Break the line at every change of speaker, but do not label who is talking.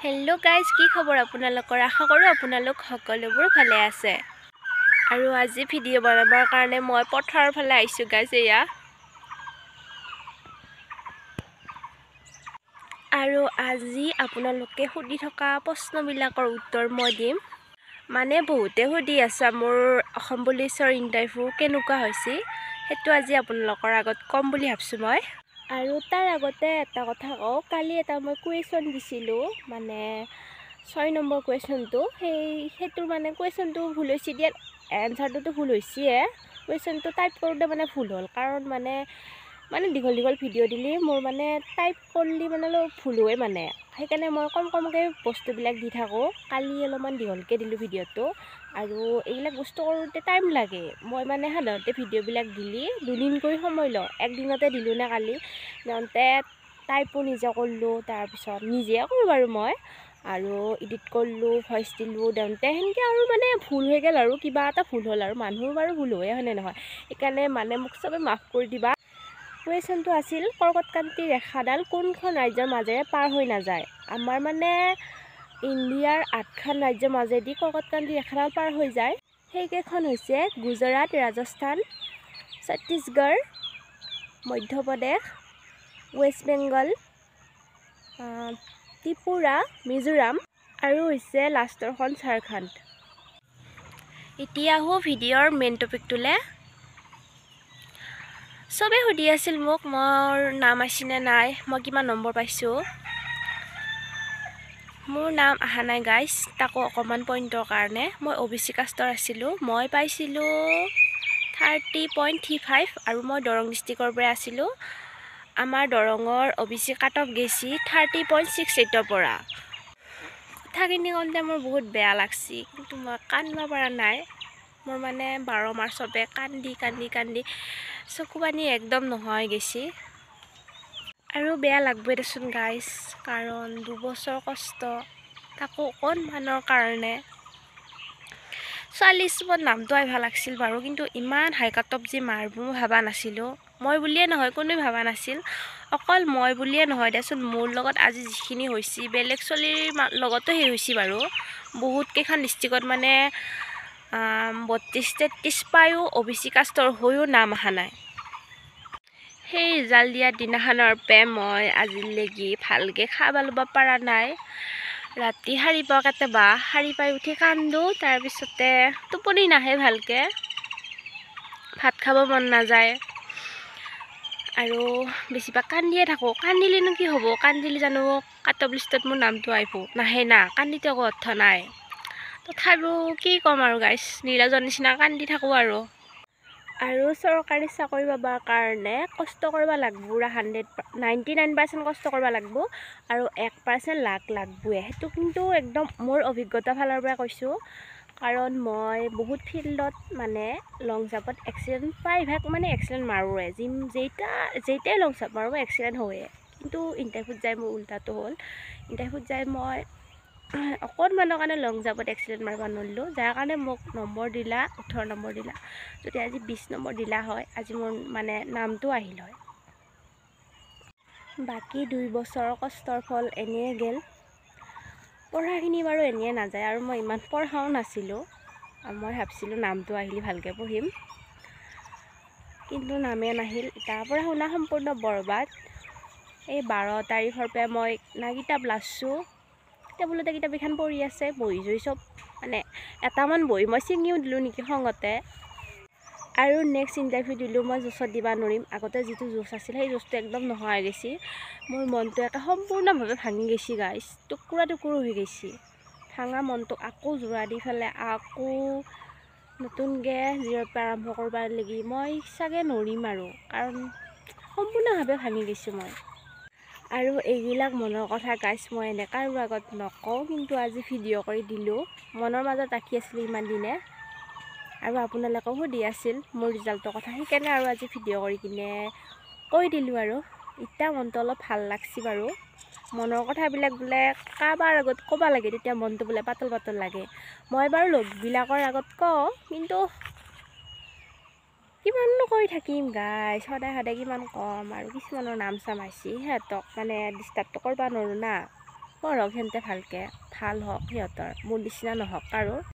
Hello' guys, কি খবৰ আপোনালোকৰ? আশা কৰোঁ আপোনালোক সকলোবোৰ ভালে আছে। আৰু আজি ভিডিঅ' বনাবৰ কাৰণে মই পথাৰৰ ফালে আহিছোঁ গাইজ। এয়া আৰু আজি আপোনালোকে সুধি থকা প্ৰশ্নবিলাকৰ উত্তৰ মই দিম। মানে বহুতে সুধি আছে মোৰ অসম পুলিচৰ ইণ্টাৰভিউ কেনেকুৱা হৈছে, সেইটো আজি আপোনালোকৰ আগত ক'ম বুলি ভাবছোঁ মই। আৰু তাৰ আগতে এটা কথা কওঁ, কালি এটা মই কুৱেশ্যন দিছিলোঁ, মানে 6 নম্বৰ কুৱেশ্যনটো, সেইটোৰ মানে কুৱেশ্যনটো ভুল হৈছে দিয়াত এনচাৰটোতো ভুল হৈছেয়ে, কুৱেশ্যনটো টাইপ কৰোঁতে মানে ভুল হ'ল। কাৰণ মানে মানে দীঘল দীঘল ভিডিঅ' দিলে মোৰ মানে টাইপ কৰিলে মানে অলপ ভুল হয়, মানে সেইকাৰণে মই কম কমকৈ বস্তুবিলাক দি থাকোঁ। কালি অলপমান দীঘলকৈ দিলোঁ ভিডিঅ'টো। আৰু এইবিলাক বস্তু কৰোঁতে টাইম লাগে। মই মানে সাধাৰণতে ভিডিঅ'বিলাক দিলে দুদিন কৰি সময় লওঁ, একদিনতে দিলোঁ নে কালি দিওঁতে টাইপো নিজে কৰিলোঁ, তাৰপিছত নিজে কৰোঁ বাৰু মই, আৰু এডিট কৰিলোঁ, ভইচ দিলোঁ, দিওঁতে সেনেকৈ আৰু মানে ভুল হৈ গ'ল আৰু কিবা এটা ভুল হ'ল। আৰু মানুহৰ বাৰু ভুল হয়, হয়নে নহয়? সেইকাৰণে মানে মোক চবে মাফ কৰি দিবা। কুৱেশ্যনটো আছিল, কৰ্কটক্ৰান্তি ৰেখাডাল কোনখন ৰাজ্যৰ মাজেৰে পাৰ হৈ নাযায়? আমাৰ মানে ইণ্ডিয়াৰ 8খন ৰাজ্যৰ মাজেদি কৰ্কটক্ৰান্তি ৰেখাডাল পাৰ হৈ যায়। সেইকেইখন হৈছে গুজৰাট, ৰাজস্থান, ছত্তীশগড়, মধ্যপ্ৰদেশ, ৱেষ্ট বেংগল, ত্ৰিপুৰা, মিজোৰাম আৰু হৈছে লাষ্টৰখন ঝাৰখণ্ড। এতিয়া আহোঁ ভিডিঅ'ৰ মেইন টপিকটোলৈ। চবেই সুধি আছিল মোক মোৰ নাম আছেনে নাই, মই কিমান নম্বৰ পাইছোঁ। মোৰ নাম অহা নাই গাইজ, তাকো অকণমান পইণ্টৰ কাৰণে। মই অ' বি চি কাষ্টৰ আছিলোঁ, মই পাইছিলোঁ 30.35 আৰু মই দৰং ডিষ্ট্ৰিক্টৰ পৰা আছিলোঁ। আমাৰ দৰঙৰ অ' বি চি কাট অফ গেছি 30.68ৰ পৰা। কথাখিনি কওঁতে মোৰ বহুত বেয়া লাগছি, কিন্তু মই কান্দিব পৰা নাই। মোৰ মানে 12 মাৰ্চতে কান্দি কান্দি কান্দি চকু পানী একদম নোহোৱা হৈ গৈছে। আৰু বেয়া লাগবই দেচোন গাইজ, কাৰণ 2 বছৰ কষ্ট, তাকো অকণমানৰ কাৰণে। ছোৱালী হিচাপত নামটো আহিব লাগছিল বাৰু, কিন্তু ইমান হাই কাট অফ যে মাৰিব মই ভবা নাছিলোঁ। মই বুলিয়ে নহয়, কোনোৱে ভবা নাছিল, অকল মই বুলিয়ে নহয় দেচোন, মোৰ লগত আজি যিখিনি হৈছে বেলেগ ছোৱালীৰ লগতো সেই হৈছে বাৰু। বহুত কেইখন ডিষ্ট্ৰিক্টত মানে 32 33 পায়ো অ' বি চি কাষ্টৰ হৈও নাম অহা নাই। সেই ৰিজাল্ট দিয়া দিনাখনৰ পৰা মই আজিলৈকে ভালকৈ খাব ল'ব পৰা নাই। ৰাতি শাৰী পাওঁ, কেতিয়াবা শাৰী পাই উঠি কান্দো, তাৰপিছতে টোপনি নাহে ভালকৈ, ভাত খাব মন নাযায় আৰু বেছিভাগ কান্দিয়ে থাকোঁ। কান্দিলেনো কি হ'ব? কান্দিলে জানো কাট অফ লিষ্টত মোৰ নামটো আহিব? নাহে না, কান্দিতো একো অৰ্থ নাই। তথাপিও কি ক'ম আৰু গাইজ, নীৰজৰ নিচিনা কান্দি থাকোঁ আৰু। আৰু চৰকাৰী চাকৰি পাবৰ কাৰণে কষ্ট কৰিব লাগিব, 99% কষ্ট কৰিব লাগিব আৰু 1% লাক লাগবয়ে। সেইটো কিন্তু একদম মোৰ অভিজ্ঞতা ফালৰ পৰা কৈছোঁ, কাৰণ মই বহুত ফিল্ডত মানে লং জাম্পত এক্সিডেণ্ট, প্ৰায়ভাগ মানে এক্সিডেণ্ট মাৰোঁৱে। যেইটাই লং জাম্প মাৰোঁ এক্সিডেণ্ট হয়ে। কিন্তু ইণ্টাৰভিউত যাই মোৰ উল্টাটো হ'ল। ইণ্টাৰভিউত যাই মই অকণমানৰ কাৰণে লং জাম্পত এক্সিডেণ্ট মাৰিব নোৱাৰিলোঁ, যাৰ কাৰণে মোক নম্বৰ দিলা 18 নম্বৰ দিলা। যদি আজি 20 নম্বৰ দিলা হয়, আজি মোৰ মানে নামটো আহিল হয়। বাকী 2 বছৰৰ কষ্টৰ ফল এনেয়ে গ'ল। পঢ়াখিনি বাৰু এনেয়ে নাযায়, আৰু মই ইমান পঢ়াও নাছিলোঁ। মই ভাবছিলোঁ নামটো আহিলে ভালকৈ পঢ়িম, কিন্তু নামেই নাহিল। তাৰ পৰা শুনা সম্পূৰ্ণ বৰবাদ। এই 12 তাৰিখৰ পৰা মই না কিতাপ লাছোঁ, টেবুলতে কিতাপ এখন পঢ়ি আছে, বহি জুই চব মানে এটামান বহি মই ছিঙিও দিলোঁ নেকি খঙতে। আৰু নেক্সট ইণ্টাৰভিউ দিলোঁ, মই জোচত দিব নোৱাৰিম। আগতে যিটো জোচ আছিল সেই জোচটো একদম নোহোৱা হৈ গৈছে। মোৰ মনটো একে সম্পূৰ্ণভাৱে ভাঙি গৈছে গাইজ, টুকুৰা টুকুৰ হৈ গৈছে। ভাঙা মনটোক আকৌ জোৰা দি পেলাই আকৌ নতুনকৈ জিৰ'ৰ পৰা আৰম্ভ কৰিব লাগি মই চাগে নোৱাৰিম আৰু, কাৰণ সম্পূৰ্ণভাৱে ভাঙি গৈছোঁ মই। আৰু এইবিলাক মনৰ কথা গাইজ মই এনে কাৰো আগত নকওঁ, কিন্তু আজি ভিডিঅ' কৰি দিলোঁ। মনৰ মাজত ৰাখি আছিলোঁ ইমান দিনে, আৰু আপোনালোকেও সুধি আছিল মোৰ ৰিজাল্টৰ কথা, সেইকাৰণে আৰু আজি ভিডিঅ' কৰি কিনে কৈ দিলোঁ। আৰু এতিয়া মনটো অলপ ভাল লাগছি বাৰু। মনৰ কথাবিলাক বোলে কাৰোবাৰ আগত ক'ব লাগে, তেতিয়া মনটো বোলে পাতল পাতল লাগে। মই বাৰু লগবিলাকৰ আগত কওঁ, কিন্তু কিমাননো কৈ থাকিম গাইজ, সদায় সদায় কিমান ক'ম। আৰু কিছুমানৰ নাম চাম আহিছে, সিহঁতক মানে ডিষ্টাৰ্বটো কৰিব নোৱাৰোঁ না। পঢ়ক সিহঁতে ভালকৈ, ভাল হওক সিহঁতৰ, মোৰ নিচিনা নহওক আৰু।